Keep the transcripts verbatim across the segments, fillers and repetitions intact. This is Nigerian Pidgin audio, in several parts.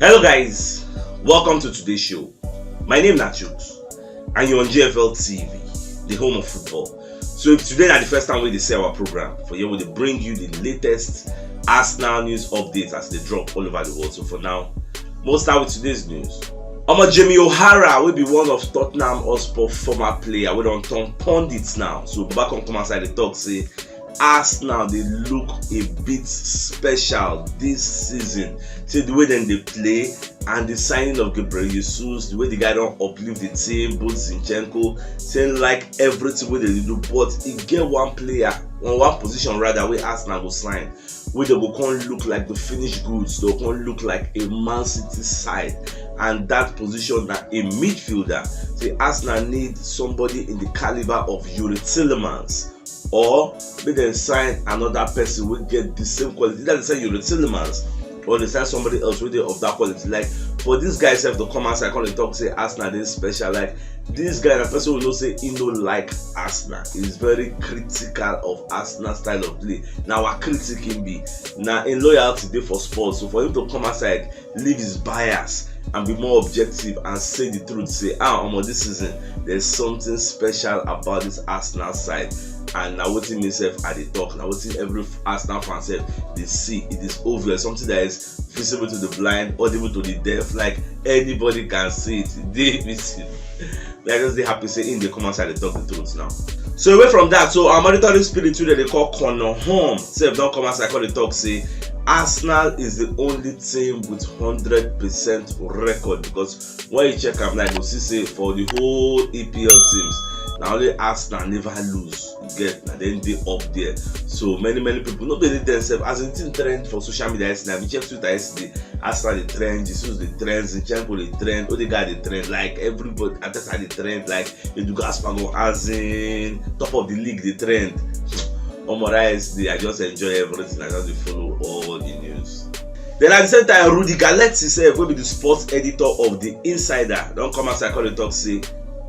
Hello guys, welcome to today's show. My name na Chuks and you're on G F L T V, the home of football. So if today na the first time we dey see our program, for here we dey bring you the latest Arsenal news updates as they drop all over the world. So for now, we'll start with today's news. Omo, Jamie O'Hara, will be one of Tottenham Hotspur former player, we don't turn pundits now. So Baba come come outside the talk say Arsenal they look a bit special this season. Say the way then they play and the signing of Gabriel Jesus, the way the guy don't uplift the team, both Zinchenko, saying like everything wey they do, but he get one player, one, one position rather, where Arsenal go sign, where they go come look like the finished goods, they go come look like a Man City side, and that position that a midfielder. Say Arsenal need somebody in the caliber of Youri Tielemans, or make dem sign another person wey get the same quality. Either they sign Youri Tielemans or they sign somebody else wey dey of that quality. Like for this guy sef to come outside come dey talk say Arsenal dey special. Like this guy na person we know say he no like Arsenal. He's very critical of Arsenal style of play. Na our critic him be. Na im loyalty dey for Spurs. So for him to come outside, leave his bias and be more objective and say the truth, say ah omo, this season there's something special about this Arsenal side, and na wetin me sef I dey talk, na wetin every Arsenal fan sef dey see. It is obvious, something that is visible to the blind, audible to the deaf, like anybody can see it. Dey visible. I just dey happy say im dey come outside dey talk the truth now. So away from that, so our monitoring spirit wey dem dey call Conor Holm sef don come outside come dey talk say Arsenal is the only team with hundred percent record, because when you check am now, you go see say for the whole E P L teams, na only Arsenal never lose. You get, na dem dey up there. So many many people, no be only dem sef, as the thing trend for social media yesterday, I bin check Twitter yesterday, Arsenal dey trend, Jesus dey trend, Zinchenko dey trend, Odegaard dey trend, like everybody, Arteta dey trend, like Edu Gaspar go as in top of the league dey trend. Omo, that yesterday I just enjoy everything, I just dey follow all the news. Then at the same time, Rudy Galetti sef, wey be the sports editor of The Insider, don come outside come dey talk say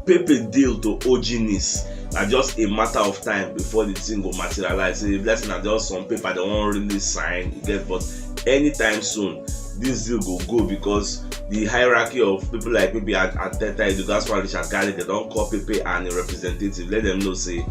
Pepe deal to O G Nice na just a matter of time before the thing go materialize. Say if let's say na just some paper they wan really sign, you get, but anytime soon this deal go go, because the hierarchy of people like maybe Ar-, Arteta, Edu Gaspar, Richard Garlick, they don call Pepe and a representative, let them know say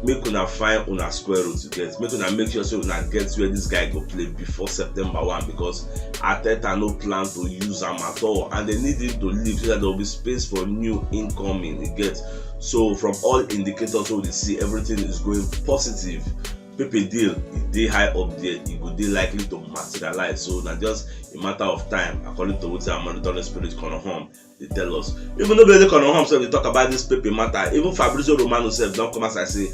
make una find una square root, you get, make una make sure say una get where this guy go play before September one, because Arteta no plan to use am at all, and they need him to leave so that there will be space for new incoming, you get. So from all indicators wey we dey see, everything is going positive. Pepe deal, e dey high up there, e go dey likely to materialize. So na just a matter of time, according to wetin our monitoring spirit Conor Holm dey tell us. Even though Bele Conor Holm sef dey talk about this Pepe matter, even Fabrizio Romano sef don come outside say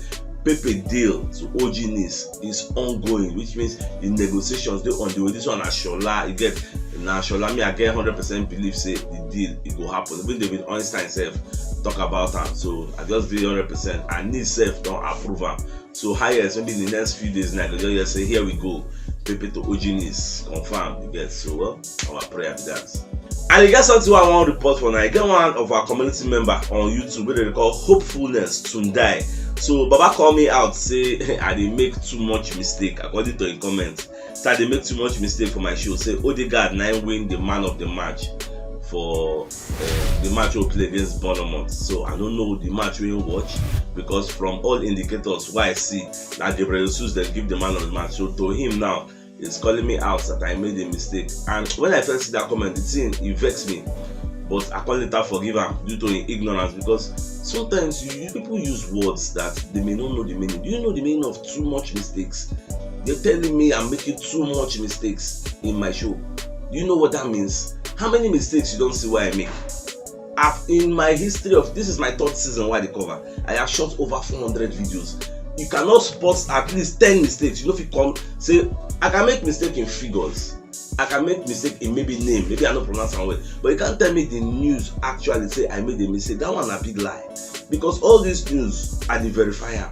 Pepe deal to O G Nice is ongoing, which means the negotiations dey on the way. This one na Shola, you get, na Shola. Me, I get hundred percent belief say the deal e go happen. Even David Ornstein sef talk about am, so I just dey hundred percent. And Nice sef don approve am. So highest maybe in the next few days now, I go just hear say here we go, Pepe to O G Nice confirm, you get. So well, our prayer be that. And e get something wey I wan report for now. E get one of our community member on YouTube wey dem dey call Hopefulness Tundai. So Baba call me out say I dey make too much mistake, according to im comment. Say I dey make too much mistake for my show. Say Odegaard na im win the man of the match for uh, the match we play against Bournemouth. So I don't know the match we watch, because from all indicators wey I see, na Gabriel Jesus dem give the man of the match. So to him now, he's calling me out that I made a mistake. And when I first see that comment, the thing, e vex me. But I come later forgive am due to im ignorance, because sometimes you, you people use words that they may not know the meaning. Do you know the meaning of too much mistakes? You're telling me I'm making too much mistakes in my show. Do you know what that means? How many mistakes you don see wey I make? I've, in my history of, this is my third season wey I dey cover, I have shot over four hundred videos. You cannot spot at least ten mistakes. You no fit come say I can make mistake in figures, I can make mistake in maybe name, maybe I no pronounce am well, but you can't tell me the news actually say I made a mistake. That one na big lie, because all these news I dey verify am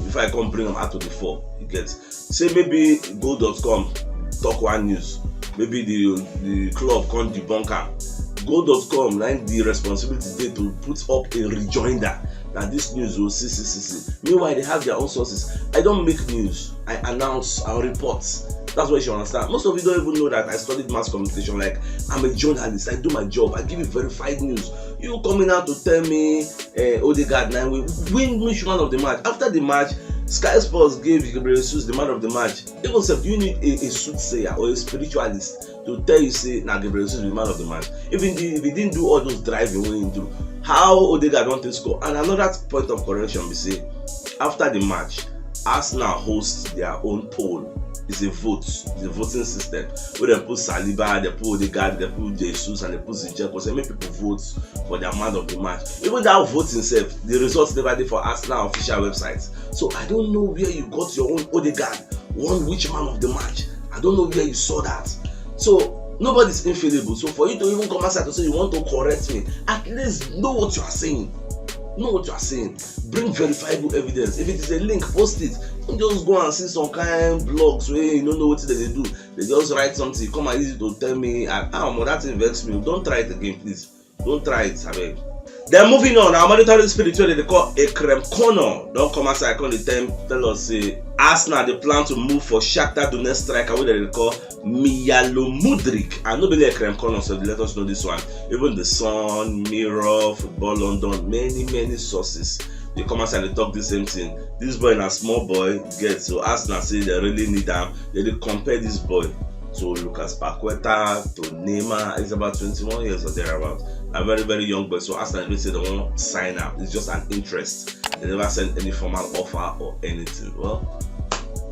before I come bring am out to the fore. You get, say maybe goal dot com talk one news, maybe the the club come debunk am. Goal dot com na im the responsibility dey to put up a rejoinder that this news o, see see see see. Meanwhile, they have their own sources. I don make news, I announce, I report. That's what you should understand. Most of you don't even know that I studied mass communication. Like, I'm a journalist. I do my job. I give you verified news. You coming out to tell me, uh, Odegaard now will win which man of the match. After the match, Sky Sports gave Gabriel Jesus the man of the match. Even if you need a, a soothsayer or a spiritualist to tell you say na Gabriel Jesus be man of the match. Even if he didn't do all those driving wey he do, how Odegaard don take score? And another point of correction be say, after the match, Arsenal host their own poll. It's a vote, it's a voting system. Where they put Saliba, they put Odegaard, they put Jesus, and they put Zinchenko. Say make people vote for their man of the match. Even that vote itself, the results never dey for Arsenal official website. So I don't know where you got your own Odegaard won which man of the match. I don't know where you saw that. So nobody's infallible. So for you to even come outside to say you want to correct me, at least know what you are saying. Know what you are saying. Bring verifiable evidence. If it is a link, post it. Don't just go and see some kind blogs where you don't know what they do. They just write something, come and use it to tell me, and ah, omo, that thing vex me. Don't try it again, please. Don't try it, abeg. Then moving on, our monitoring spirit wey dem dey call Ekrem Konor don come outside come dey tell, tell us say Arsenal dey plan to move for Shakhtar Donetsk striker wey dem dey call Mykhailo Mudryk. And no be only Ekrem Konor so dey let us know this one. Even The Sun, Mirror, Football London, many, many sources dey come outside dey talk the same thing. This boy na small boy, get, so Arsenal say they really need am. They dey compare this boy to Lucas Paqueta, to Neymar. He's about twenty-one years or thereabout. A very, very young boy. So Arsenal, they say they won't sign up. It's just an interest. They never send any formal offer or anything. Well,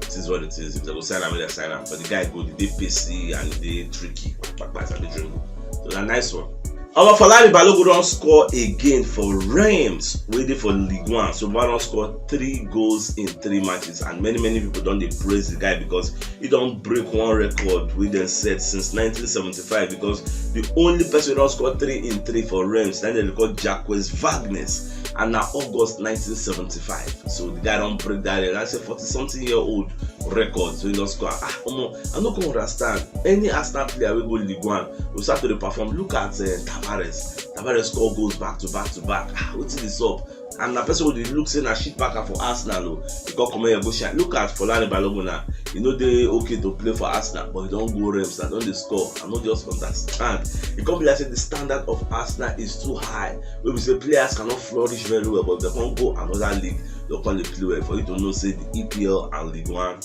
it is what it is. If they go sign am, they sign am. But the guy go, they pacey and they tricky. Back, back, and they dribble. So a nice one. Omo, Folarin Balogun don score again for Reims, wey dey for Ligue one. So Balogun don score three goals in three matches, and many, many people don dey praise the guy because he don break one record wey dem set since nineteen seventy-five, because the only person wey don score three in three for Reims na dem dey call Jacques Wagnes, and na August nineteen seventy-five. So the guy don break that record. That's a forty something year old record wey don score. Ah, omo, I no go understand. Any Arsenal player wey go Ligue one go start to dey perform. Look at, uh, Tavares. Tavares score goals back to back to back. Ah, wetin dey sup? And na person wey dey look say na shit packer for Arsenal o. He come come here go shine. Look at Folarin Balogun now. E no dey okay to play for Arsenal, but he don go Reims and don dey score. I no just understand. E come be like say the standard of Arsenal is too high. Wey be say players cannot flourish very well, but if they come go another league, they come dey play well. For you to know say the E P L and Ligue one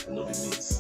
no be mate.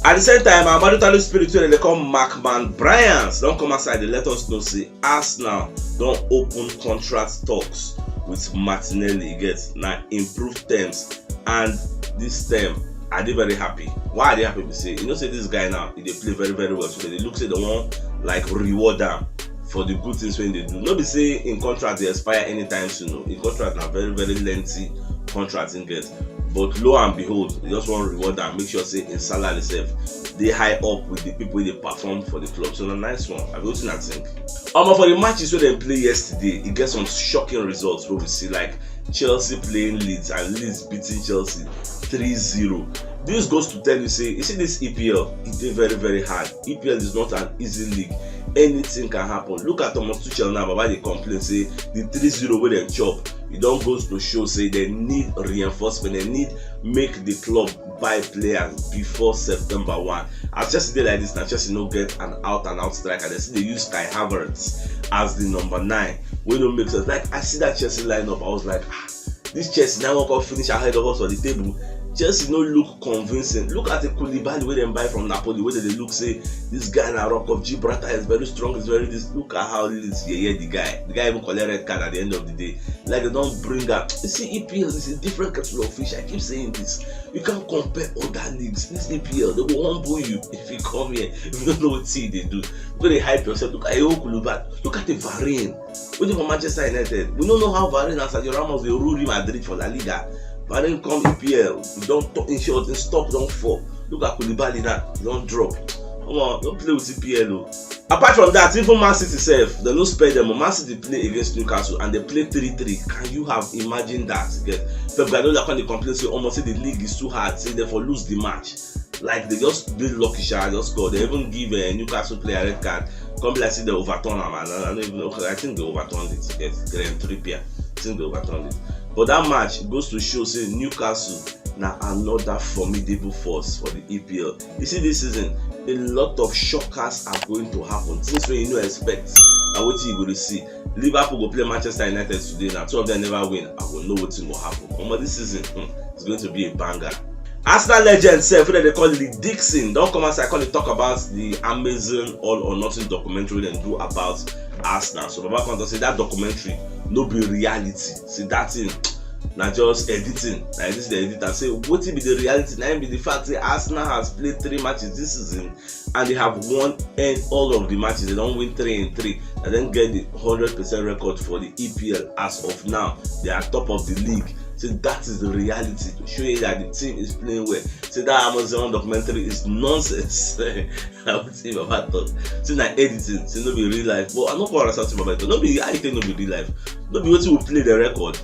At the same time, our monitoring spirit wey dem dey call Mark Van Bryans don come outside dey let us know say Arsenal don open contract talks with Martinelli. You get, na improved terms, and this term I dey very happy. Why I dey happy be say, you know say this guy now, he dey play very, very well. So they look say they wan, like, reward am for the good things wey he dey do. No be say im contract dey expire anytime soon o. Im contract na very, very lengthy contract im get. But lo and behold, they just wan reward am, make sure say im salary sef dey high up with the people wey dey perform for the club. So na nice one. Abi wetin una think? Omo, for the matches wey dem play yesterday, e get some shocking results wey we see, like Chelsea playing Leeds and Leeds beating Chelsea three zero. This goes to tell you say, you see this E P L, e dey very, very hard. E P L is not an easy league. Anything can happen. Look at Thomas Tuchel now. Baba dey complain say the three zero wey dem chop, e don goes to show say they need reinforcement. They need make the club buy players before September one. As Chelsea dey like this, na Chelsea no get an out and out striker. They still dey use Kai Havertz as the number nine, wey no make sense. Like, I see that Chelsea lineup, I was like, ah, this Chelsea now wan come finish ahead of us on the table. Chelsea no look convincing. Look at the Koulibaly wey dem buy from Napoli, wey dem dey look say this guy na Rock of Gibraltar, is very strong, is very this. Look at how Leeds yeye the guy. The guy even collect red card at the end of the day. Like, they don bring am. You see, E P L is a different kettle of fish. I keep saying this. You can't compare other leagues. This E P L, they go humble you if you come here. If you don't know what you dey do, you go dey hype yourself. Look at Eho Koulibaly. Look at the Varane. Wey dey for Manchester United. We no know how Varane and Sergio Ramos dey rule Real Madrid for La Liga. Varane come E P L, e don to-, in short, im stock don fall. Look at Koulibaly now, e don drop. Come on, don't play with E P L o. Apart from that, even Man City sef, dem no spare dem o. Man City play against Newcastle and they play three three. Can you have imagined that? Get, Pep Guardiola come dey complain say, omo, say the league is too hard, say they for lose the match. Like, they just dey lucky, sha, just score. They even give a Newcastle player red card. Come be like say they overturn am, and I don't even know. I think they overturned it. Yes, Kieran Trippier. I think they overturned it. But that match goes to show say Newcastle na another formidable force for the E P L. You see, this season, a lot of shockers are going to happen. Things wey you no expect, na wetin you go dey see. Liverpool go play Manchester United today. Na two of them never win. I go know wetin go happen. Omo, this season, hmm, it's going to be a banger. Arsenal legend sef, wey dem dey call Lee Dixon, don come outside come dey talk about the amazing All or Nothing documentary dem do about Arsenal. So Baba come talk say that documentary no be reality. Say that thing na just editing. Na editing dem edit am. Say wetin be the reality? Na im be the fact say Arsenal has played three matches this season and they have won and all of the matches. They don win three in three. And then get the hundred percent record for the E P L as of now. They are top of the league. So that is the reality. To show you that the team is playing well. Say that Amazon documentary is nonsense. I would say Baba talk. Say na editing. Say no be real life. But I no go understand wetin Baba talk. No be, I think no be real life. No be wetin we play the record.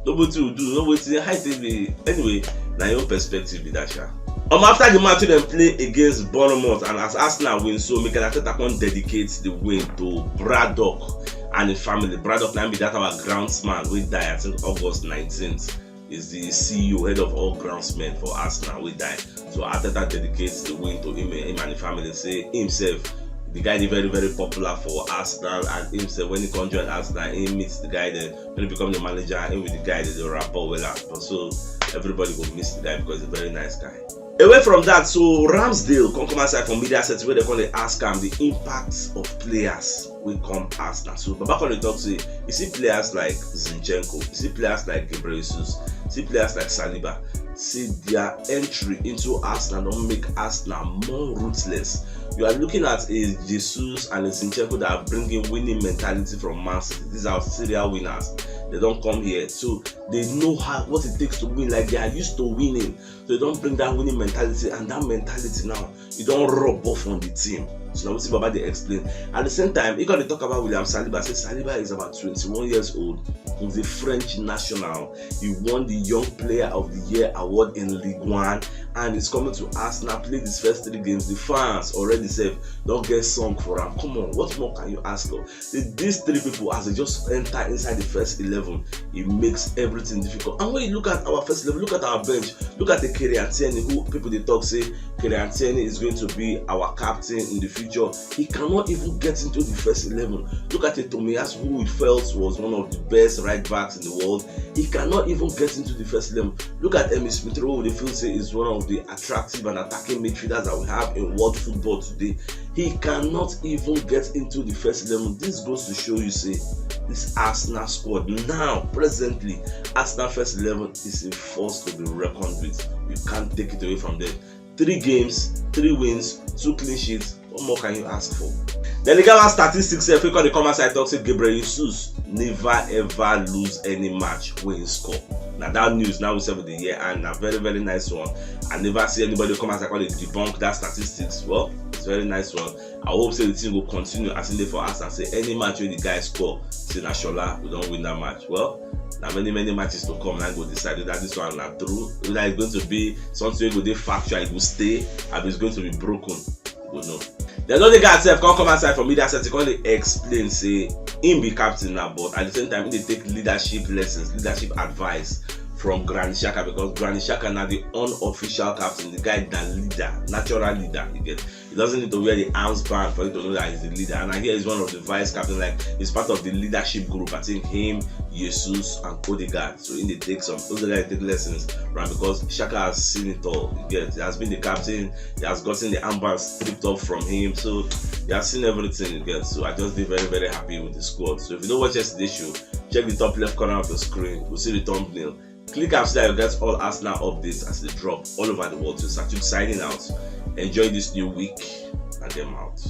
No be wetin we do. No be wetin, how e take be. Anyway, na your own perspective be that, sha. Um, after the match wey dem play against Bournemouth, and as Arsenal win, so Mikel Arteta come dedicate the win to Braddock and his family. Braddock na be that our groundsman wey die, I think, August nineteenth. Is the C E O, head of all groundsmen for Arsenal, wey die. So Arteta dedicates the win to him, him and the family. Say himself, the guy dey very, very popular for Arsenal, and himself, when he come join Arsenal, he meets the guy there. When he become the manager, he with the guy dey rapport wella. So everybody go miss the guy because he's a very nice guy. Away from that, so Ramsdale come come outside from media set wey dem come dey ask am the impact of players wey come Arsenal. So Baba come dey talk say, you see players like Zinchenko, you see players like Gabriel Jesus, see players like Saliba, see their entry into Arsenal don make Arsenal more ruthless. You are looking at a Jesus and a Zinchenko that are bringing winning mentality from Man City. These are serial winners. They don come here, so they know how, what it takes to win. Like, they are used to winning. So they don bring that winning mentality, and that mentality now, e don rub off on the team. So na wetin Baba dey explain. At the same time, he come dey talk about William Saliba. Say Saliba is about twenty-one years old. He's a French national. He won the Young Player of the Year award in Ligue one, and he's coming to Arsenal, played his first three games. The fans already sef don get song for am. Come on, what more can you ask for? These three people, as they just enter inside the first eleven, it makes everything difficult. And when you look at our first eleven, look at our bench, look at the Kieran Tierney, who people dey talk say Kieran Tierney is going to be our captain in the future. He cannot even get into the first eleven. Look at the Tomiyasu, who we felt was one of the best right backs in the world. He cannot even get into the first eleven. Look at Emile Smith Rowe, who they feel say is one of the attractive and attacking midfielders that we have in world football today. He cannot even get into the first eleven. This goes to show you say this Arsenal squad now, presently, Arsenal first eleven is a force to be reckoned with. You can't take it away from them. Three games, three wins, two clean sheets. What more can you ask for? Then the guy statistics sef, wey come dey come outside talk say Gabriel Jesus never ever lose any match wey he score. Na that news now we sef dey hear, and na very, very nice one. I never see anybody come outside come dey debunk that statistics. Well, it's very nice one. I hope say the thing go continue as e dey for us, and say any match wey the guy score, say na Shola, we don win that match. Well, na many, many matches to come na go decide whether this one na true, whether it's going to be something wey go dey factual, e go stay, abi it's going to be broken. We go know. Then another guy sef come come outside for media set, he come dey explain say him be captain now, but at the same time, he dey take leadership lessons, leadership advice from Granit Xhaka, because Granit Xhaka na the unofficial captain, the guy na leader, natural leader, you get. He doesn't need to wear the arms band for you to know that he's the leader. And I hear he's one of the vice captain, like, he's part of the leadership group. I think him, Jesus, and Odegaard. So in the take some, Odegaard take lessons, right? Because Xhaka has seen it all. You get, he has been the captain. He has gotten the armband stripped off from him. So he has seen everything. You get. So I just be very, very happy with the squad. So if you don't watch yesterday's show, check the top left corner of the screen. We'll see the thumbnail. Click am so that you get all Arsenal updates as they drop all over the world. So Sachuk signing out. Enjoy this new week, and them out.